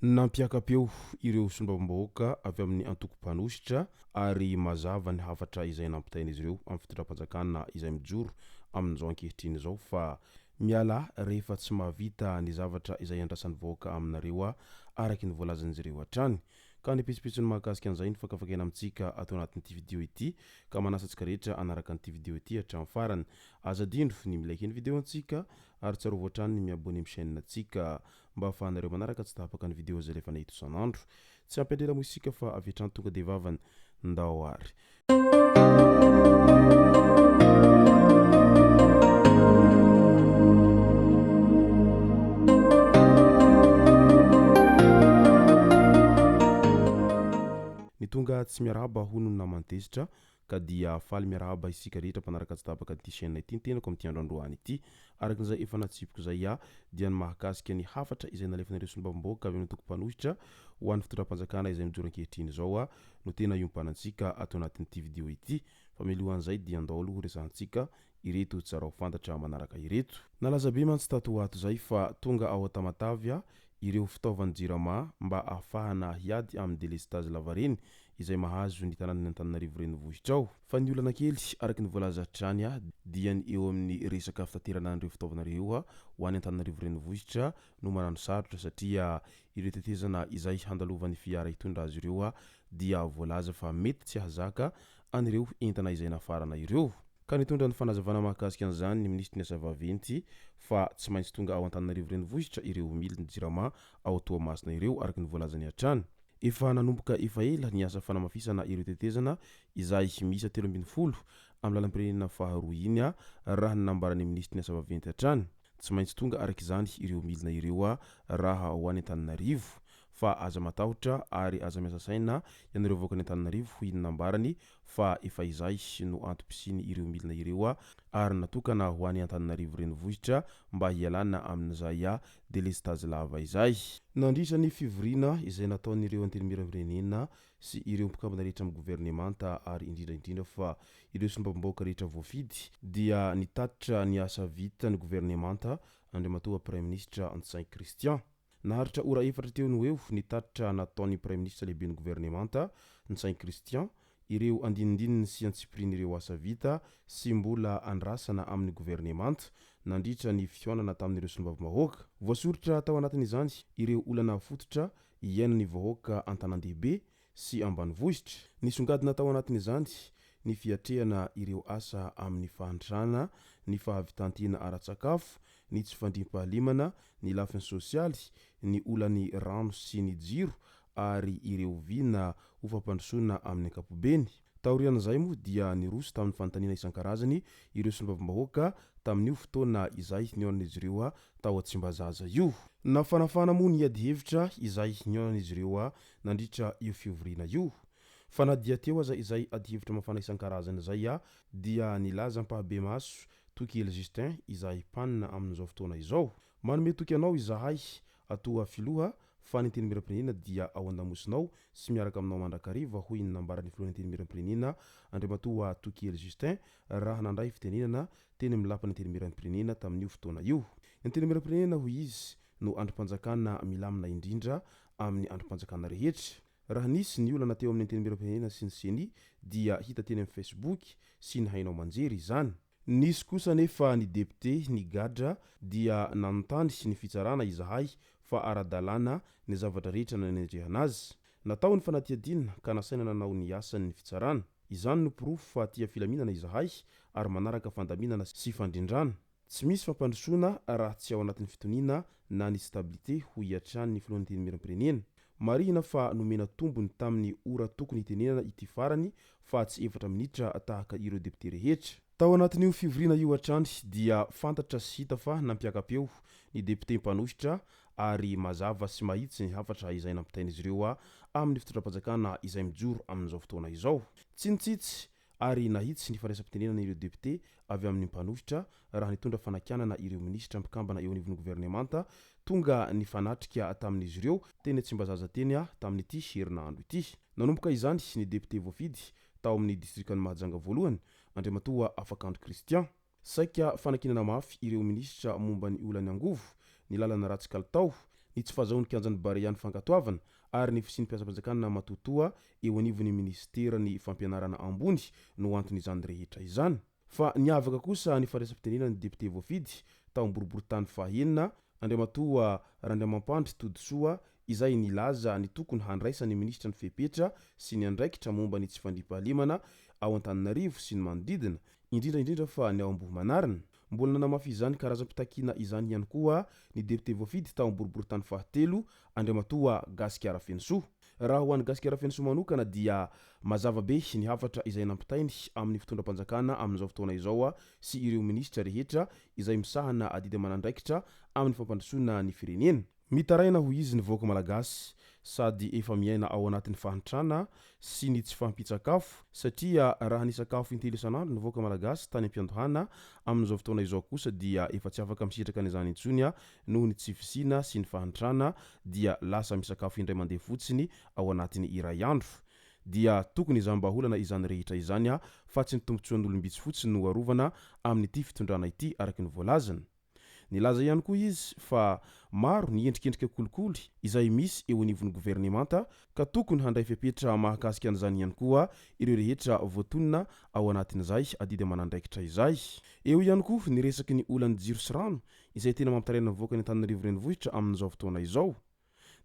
Nampiaka-peo ireo solombavambahoaka avy amin'ny antoko mpanohitra ary mazava ny hafatra izay nampitain'izy ireo amin'ny fitondram-panjakana izay mijoro amin'izao ankehitriny izao fa mialà rehefa tsy mahavita ny zavatra izay andrasan'ny vahoaka aminareo araka ny voalazan'izy ireo hatrany. Ka ny pitsopitsony mahakasika an'izay no fakafakaina amintsika ato anatin'ity video ity ka manasa antsika rehetra hanaraka an'ity video ity hatramin'ny farany. Aza adino ny mi-like ny video antsika ary tsarovy hatrany ny mi-abonner amin'ny chaîne antsika mba ahafahanareo manaraka tsy tapaka ny video izay alefanay eto isan'andro. Tsy ampy andrela moa isika fa avy hatrany tonga dia vavany. Ndao ary. Ny tonga tsy miarahaba hono ny naman'i Tezitra ka dia faly miarahaba isika rehetra mpanaraka tsy tapaka an'ity chaîne ity ny tenako amin'ity andro androany ity. Araka izay efa natsipiko izay aho dia ny mahakasika ny hafatra izay nalefan'ireo solombavambahoaka avy amin'ny antoko mpanohitra ho an'ny fitondram-panjakana izay mijoro ankehitriny izao no tena iompanantsika ato anatin'ity video ity. Fa mialohan'izay dia andao aloha horesahantsika ireto tsara ho fantatra manaraka ireto. Nalaza be mantsy tato ho ato izay fa tonga ao Tamatave ireo fitaovan'ny Jirama mba ahafahana hiady amin'ny delestazy lavareny izay mahazo ny tanànan'Antananarivo renivohitra ao. Fa ny olana kely, araka ny voalaza hatrany, dia ny eo amin'ny resaka fitaterana an'ireo fitaovana ireo ho any Antananarivo renivohitra no manano sarotra satria ireo tetezana izay handalovan'ny fiara hitondra azy ireo dia voalaza fa mety tsy hahazaka an'ireo entana izay nafarana ireo. Ka nitondra ny fanazavana mahakasika an'izany ny minisitry ny asa vaventy fa tsy maintsy tonga ao Antananarivo renivohitra ireo milin'ny Jirama ao Toamasina ireo araka ny voalazany hatrany. Efa nanomboka efa ela ny asa fanamafisana ireo tetezana izay miisa 13 amin'ny lalam-pirenena faharoa iny raha ny nambaran'ny minisitry ny asa vaventy hatrany. Tsy maintsy tonga araka izany ireo milina ireo raha ho any Antananarivo. Fa aza matahotra ary aza miasa saina ianareo vahoakan'i Antananarivo hoy ny nambarany fa efa izay no antom-pisiany ireo milina ireo ary natokana ho any Antananarivo renivohitra mba hialana amin'izay delestazy lava izay. Nandritra ny fivoriana izay nataon'ireo Antenimierampirenena sy ireo mpikambana rehetra amin'ny governemanta ary indrindra indrindra fa ireo solombavambahoaka rehetra voafidy dia nitatitra ny asa vitan'ny governemanta Andriamatoa Praiminisitra Ntsay Christian. Naharitra ora efatra teo no eo ny tatitra nataon'ny Praiminisitra lehiben'ny governemanta, Ntsay Christian, ireo andinindininy sy antsipirian'ireo asa vita sy mbola andrasana amin'ny governemanta nandritra ny fihaonana tamin'ireo solombavambahoaka. Voasoritra tao anatin'izany ireo olana fototra iainan'ny vahoaka an-tanàn-dehibe sy ambanivohitra. Nisongadina tao anatin'izany ny fiatrehana ireo asa amin'ny fahantrana, ny fahavitan-tena ara-tsakafo, ny tsy fandriampahalemana, ny lafiny sosialy, ny olan'ny rano sy ny jiro ary ireo vina ho fampandrosoana amin'ny ankapobeny. Taorian'izay moa dia niroso tamin'ny fanontaniana isan-karazany ireo solombavambahoaka tamin'io fotoana izay nihaonan'izy ireo tao Tsimbazaza io. Nafanafana moa ny adihevitra izay nihaonan'izy ireo nandritra io fivoriana io. Fa na dia teo aza izay adihevitra mafana isan-karazany izay dia nilaza ampahabemaso Tokely Justin izay mpanina amin'izao fotoana izao. Manome toky anao izahay atoa Filoha fa ny Antenimierampirenena dia ao an-damosinao sy miaraka aminao mandrakariva hoy ny nambaran'ny Filohan'ny Antenimierampirenena Andriamatoa Tokely Justin raha nandray fitenenana teny amin'ny lapan'ny Antenimierampirenena tamin'io fotoana io. Ny Antenimierampirenena hoy izy no andrim-panjakana milamina indrindra amin'ny andrim-panjakana rehetra. Raha nisy ny olana teo amin'ny Antenimierampirenena sy ny Ceni dia hita teny amin'ny Facebook sy ny haino aman-jery izany. Nisy kosa anefa ny depiote nigadra dia nanontany ny fitsarana izahay fa ara-dalàna ny zavatra rehetra nanendrehana azy. Natao ny fanadihadiana ka nasaina nanao ny asany ny fitsarana. Izany no porofo fa tia filaminana izahay ary manaraka fandaminana sy fandrindrana. Tsy misy fampandrosoana raha tsy ao anatin'ny fitoniana na ny stabilité, hoy hatrany ny filohan'ny Antenimierampirenena. Marihina fa nomena tombony tamin'ny ora tokony hitenenana ity farany fa tsy efatra minitra tahaka ireo depiote rehetra. Tao anatin'io fivoriana io hatrany dia fantatra sy hita fa nampiaka-peo ny depiote mpanohitra ary mazava sy mahitsy ny hafatra izay nampitain'izy ireo amin'ny fitondram-panjakana izay mijoro amin'izao fotoana izao. Tsy nitsitsy ary nahitsy ny fandraisam-pitenenana ireo depiote avy amin'ny mpanohitra raha nitondra fanakianana ireo minisitra mpikambana eo anivon'ny governemanta. tonga nifanatrika tamin'izy ireo teny Tsimbazaza teny tamin'ity herinandro ity. Nanomboka izany ny depiote voafidy tao amin'ny distrikan'i Mahajanga voalohany, Andriamatoa Afakandro Christian. Saika fanakianana mafy ireo minisitra momba ny olan'ny angovo, ny lalana ratsy kalitao, ny tsy fahazahoan'ny kianjan'ny Barea ny fankatoavana ary ny fisian'ny mpiasam-panjakana matoatoa eo anivon'ny minisiteran'ny fampianarana ambony no anton'izany rehetra izany. Fa niavaka kosa ny fandraisam-pitenenan'ny depiote voafidy tao am-boriborintany fahaenina, Andriamatoa Randriamampandry Todisoa izay nilaza ny tokony handraisan'ny minisitra ny fepetra sy ny andraikitra momba ny tsy fandriampahalemana ao Antananarivo sy ny manodidina, indrindra indrindra fa ny ao Ambohimanarina. Mbola nanamafy izany karazam-pitakiana izany ihany koa ny depiote voafidy tao am-boriborintany fahatelo, Andriamatoa Gasikara Fenosoa. Raha ho an'i Gasikara Fenosoa manokana dia mazava be ny hafatra izay nampitainy amin'ny fitondram-panjakana amin'izao fotoana izao sy ireo minisitra rehetra izay misahana adidy aman'andraikitra amin'ny fampandrosoana ny firenena. Mitaraina hoy izy ny vahoaka malagasy sady efa miaina ao anatin'ny fahantrana sy ny tsy fahampian-tsakafo satria raha nisakafo intelo isan'andro ny vahoaka malagasy tany am-piandohana, amin'izao fotoana izao kosa dia efa tsy afaka misitraka an'izany intsony noho ny tsy fisiana sy ny fahantrana dia lasa misakafo indray mandeha fotsiny ao anatin'ny iray andro. Dia tokony hizaham-bahaolana izany rehetra izany fa tsy ny tombontsoan'olom-bitsy fotsiny no arovana amin'ity fitondrana ity araka ny voalazany. Nilaza ihany koa izy fa maro ny endrikendrika kolikoly izay misy eo anivon'ny governemanta ka tokony handray fepetra mahakasika an'izany ihany koa ireo rehetra voatonona ao anatin'izay adidy aman'andraikitra izay. Eo ihany koa ny resaky ny olan'ny jiro sy rano izay tena mampitaraina ny vahoakan'i Antananarivo Renivohitra amin'izao fotoana izao.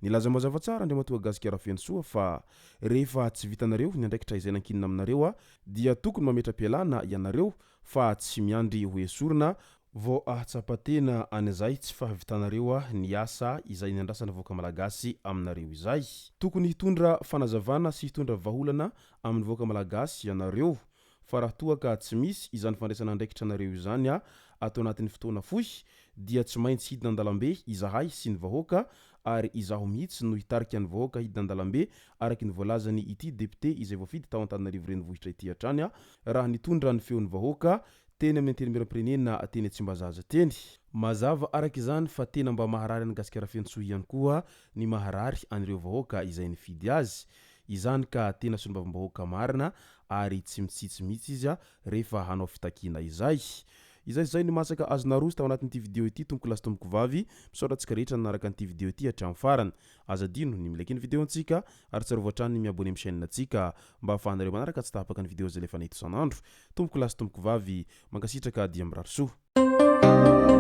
Nilaza mazava tsara Andriamatoa Gasikara Fenosoa fa rehefa tsy vitanareo ny andraikitra izay nankinina aminareo dia tokony mametra-pialana ianareo fa tsy miandry ho esorina vao ahatsapa tena an'izay tsy fahavitanareo ny asa izay niandrasan'ny vahoaka Malagasy aminareo izay. Tokony hitondra fanazavana sy hitondra vahaolana amin'ny vahoaka Malagasy ianareo fa raha toa ka tsy misy izany fandraisana andraikitra anareo izany ato anatin'ny fotoana fohy dia tsy maintsy hidina an-dalambe izahay sy ny vahoaka ary izaho mihitsy no hitarika ny vahoaka hidina an-dalambe araky ny voalazany ity depiote izay voafidy tao Antananarivo renivohitra ity hatrany raha nitondra ny feon'ny vahoaka teny amin'ny Antenimierampirenena teny Tsimbazaza teny. Mazava araka izany fa tena mba maharary an'i Gasikara Fenosoa ihany koa ny maharary an'ireo vahoaka izay nifidy azy izany ka tena solombavambahoaka marina ary tsy mitsitsy mihitsy izy rehefa hanao fitakiana izay. Izay izay ny masaka azo naroso tao anatin'ity video ity tompoko lahy sy tompoko vavy, misaotra antsika rehetra nanaraka an'ity video ity hatramin'ny farany. Aza adino ny mi-like ny video antsika ary tsarovy hatrany ny mi-abonner amin'ny chaîne antsika mba ahafahanareo manaraka tsy tapaka ny video izay alefanay eto isan'andro. Tompoko lahy sy tompoko vavy, mankasitraka dia mirary soa.